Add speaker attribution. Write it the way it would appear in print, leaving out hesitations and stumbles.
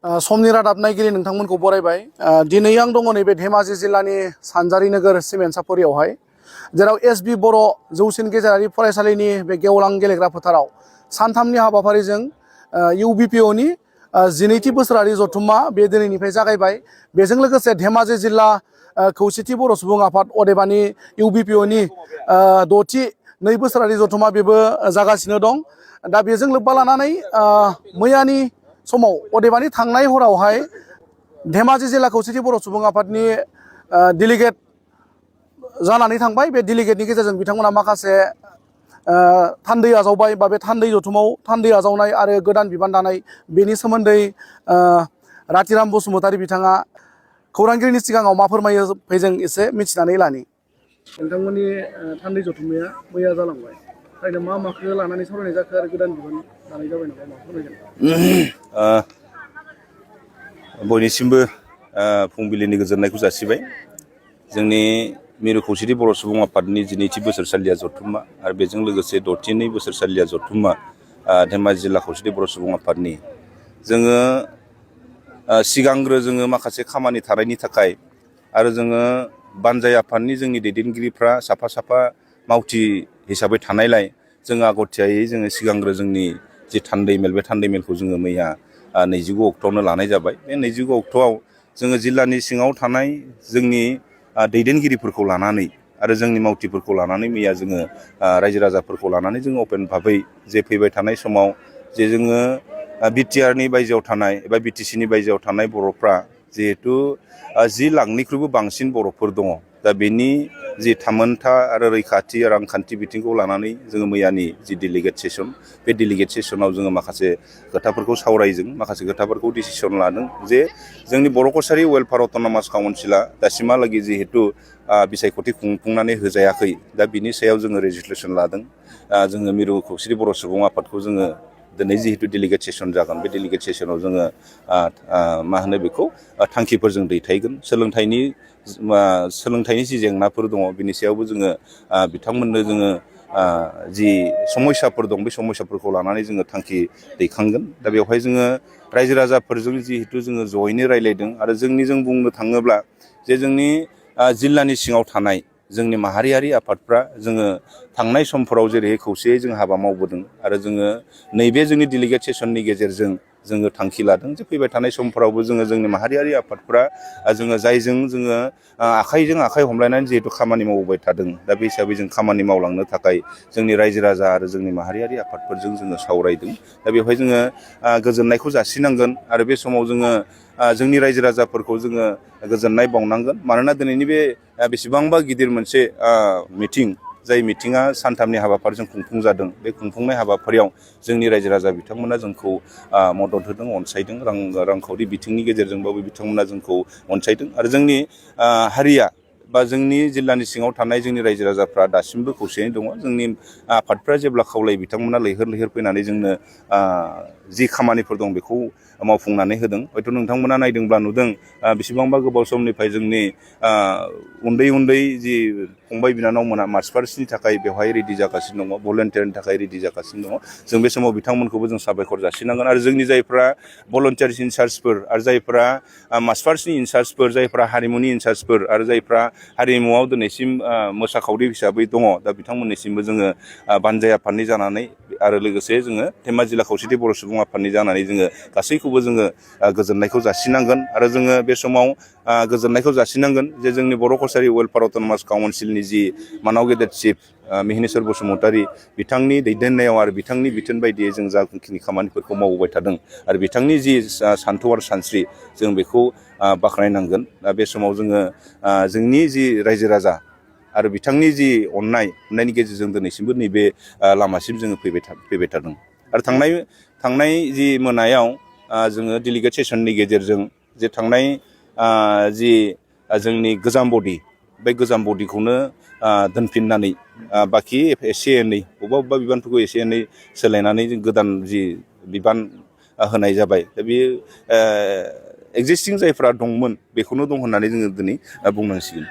Speaker 1: समनि रादाब नायगिरि नोंथांमोनखौ बरायबाय। दिनै आं दङ नैबे धेमाजि जिल्लानि सानजारि नोगोर सिमेन्साफुरियावहाय, जेराव एसबि बर' जौसिन गेजेरारि फरायसालिनि बे गेवलां गेलेग्रा फोथाराव सानथामनि हाबाफारिजों इउबिपिअनि 12थि बोसोरारि जथुम्मा बे दिनैनिफ्राय जागायबाय। बेजों लोगोसे धेमाजि जिल्ला खौसेथि बर' सुबुं आफाद अदेबानि इउबिपिअनि 6थि 2 बोसोरारि जथुम्मा बेबो जागासिनो दं। दा बेजों लोब्बा लानानै मैयानि समाव अदेबानि थांनाय हरावहाय धेमाजि जिल्ला खौसेथि बर' सुबुं आफादनि डेलिगेट जानानै थांबाय। बे डेलिगेटनि गेजेरजों बिथांमोना माखासे थान्दै आजावबाय, बा बे थान्दै जथुमाव थान्दै आजावनाय आरो गोदान बिबान दानाय बेनि सोमोन्दै रातिराम बसुमतारी बिथाङा खौरांगिरिनि सिगाङाव मा फोरमायो फैजों एसे मिथिनानै लानि। नोंथांमोननि थान्दै जथुम्माया मैया जालांबाय, ओरैनो मा माखौ लानानै सावरायनाय जाखो आरो गोदान बिबान दानाय जाबाय नामा, मा फोरमायगोन?
Speaker 2: बयनिसिमबो फुंबिलिनि गोजोननायखौ जासिबाय। जोंनि मिरु खौसेथि बर' सुबुं आफादनि 12थि बोसोरसालिया जथुम्मा आरो बेजों लोगोसे 6थि 2 बोसोरसालिया जथुम्मा धेमाजि जिल्ला खौसेथि बर' सुबुं आफादनि जोङो सिगांग्रो जोङो माखासे खामानि थानायनि थाखाय आरो जोङो बानजाय आफादनि जोंनि दैदेनगिरिफ्रा साफा साफा मावथि हिसाबै थानायलाय जोङो आगथियायै जोङो सिगांग्रो जोंनि जि थान्दै मेल, बे थान्दै मेलखौ जोङो मैया 29 अक्ट'आवनो लानाय जाबाय। बे 29 अक्ट'आव जोङो जिल्लानि सिङाव थानाय जोंनि दैदेनगिरिफोरखौ लानानै आरो जोंनि मावथिफोरखौ लानानै मैया जोङो रायजो राजाफोरखौ लानानै जोङो अपेन भाबै जे फैबाय थानाय समाव जे जोङो बिटिआरनि बायजोआव थानाय एबा बिटिसिनि बायजोआव थानाय बर'फ्रा जिहेथु 10 लाखनिख्रुइबो बांसिन बर'फोर दङ। दा बेनि जि थामोनथा आरो रैखाथि रांखान्थि बिथिंखौ लानानै जोङो मैयानि जि डेलिगेट सेसन, बे डेलिगेट सेसनाव जोङो माखासे खोथाफोरखौ सावरायदों, माखासे खोथाफोरखौ डिसिसन लादों जे जोंनि बर' कसारि वेलफेयार अट'नमास काउन्सिला दासिमहालागै जिहेतु बिसायख'थि खुंफुंनानै होजायाखै, दा बिनि सायाव जोङो रेजुलेसन लादों। जोङो मिरु खौसेथि बर' सुबुं आफादखौ जोङो दिनै जिहेतु डेलिगेट सेसन जागोन, बे डेलिगेट सेसनाव जोङो मा होनो बेखौ थांखिफोरजों दैथायगोन। सोलोंथाइनि जि जेंनाफोर दङ बिनि सायावबो जोङो बिथांमोननो जोङो जि समस्याफोर दं बे समस्याफोरखौ लानानै जोङो थांखि दैखांगोन। दा बेवहाय जोङो रायजो राजाफोरजों जिहेतु जोङो जयैनो रायज्लायदों आरो जों बुंनो थाङोब्ला जे जोंनि जिल्लानि सिङाव थानाय जोंनि माहारियारि आफादफ्रा जोङो थांनाय समफोराव जेरैहाय खौसेयै जों हाबा मावबोदों आरो जोङो नैबे जोंनि डेलिगेट सेसननि गेजेरजों जोङो थांखि लादों जे फैबाय थानाय समफोरावबो जोङो जोंनि माहारियारि आफादफ्रा जोङो जायजों जोङो आखाइजों आखाइ हमलायनानै जिहेतु खामानि मावबोबाय थादों, दा बे हिसाबै जों खामानि मावलांनो थाखाय जोंनि रायजो राजा आरो जोंनि माहारियारि आफादफोरजों जोङो सावरायदों। दा बेवहाय जोङो गोजोननायखौ जासिनांगोन आरो बे समाव जोङो जोंनि रायजो राजाफोरखौ जोङो गोजोननाय बावनांगोन। मानोना दिनैनि बे बेसेबांबा गिदिर मोनसे मिटिं, जाय मिटिङा सानथामनि हाबाफारिजों खुंफुं जादों, बे खुंफुंनाय हाबाफारियाव जोंनि रायजो राजा बिथांमोना जोंखौ मदद होदों, अनसायदों। रांखावरि बिथिंनि गेजेरजोंबाबो बिथांमोना जोंखौ अनसायदों आरो जोंनि हारिया बा जोंनि जिल्लानि सिङाव थानाय जोंनि रायजो राजाफ्रा दासिमबो खौसेयै दङ। जोंनि आफादफ्रा जेब्ला खावलायो बिथांमोना लैहोर लैहोर फैनानै जोंनो जि खामानिफोर दं बेखौ मावफुंनानै होदों। हयथ' नोंथांमोना नायदोंब्ला नुदों बेसेबांबा गोबाव समनिफ्राय जोंनि उन्दै उन्दै जि फंबाय बिनानावमोना मार्च पास्टनि थाखाय बेवहाय रेडि जागासिनो दङ, भलेन्टियारनि थाखाय रेडि जागासिनो दङ। जों बे समाव बिथांमोनखौबो जों साबायखर जासिनांगोन आरो जोंनि जायफ्रा भलन्टियार इनचार्जफोर आरो जायफ्रा मार्च पास्टनि इनचार्जफोर, जायफ्रा हारिमुनि इनचार्जफोर आरो जायफ्रा हारिमुआव दिनैसिम मोसाखावरि हिसाबै दङ, दा बिथांमोननिसिमबो जोङो बानजाय आफादनि जानानै आरो लोगोसे जोङो धेमाजि जिल्ला खौसेथि बर' सुबुं आफादनि जानानै जोङो गासैखौबो जोङो गोजोननायखौ जासिनांगोन आरो जोङो बे समाव गोजोननायखौ जासिनांगोन जे जोंनि बर' कसारि वेलफेयार अट'नमास काउन्सिलनि जि मानाव गेदेर चिफ मिहिनेश्वर बसुमतारी, बिथांनि दैदेननायाव आरो बिथांनि बिथोन बायदियै जों जाखिनि खामानिफोरखौ मावबोबाय थादों आरो बिथांनि जि सान्थौ आरो सानस्रि, जों बेखौ बाख्नायनांगोन। दा बे समाव जोङो जोंनि जि रायजो राजा आरो बिथांनि जि अननायनि गेजेरजों दिनैसिमबो नैबे लामासिम जोङो फैबाय थादों। आरो थांनाय जि मोनायाव जोङो डेलिगेट सेसननि गेजेरजों जे थांनाय जि जोंनि गोजाम बडि, बे गोजाम बडिखौनो दोनफिननानै बाखि एसे एनै बबेबा बिबानफोरखौ एसे एनै सोलायनानै गोदान जि बिबान होनाय जाबाय। दा बेयो एक्जिस्टिं जायफ्रा दंमोन बेखौनो दं होननानै जोङो दिनै बुंनांसिगोन।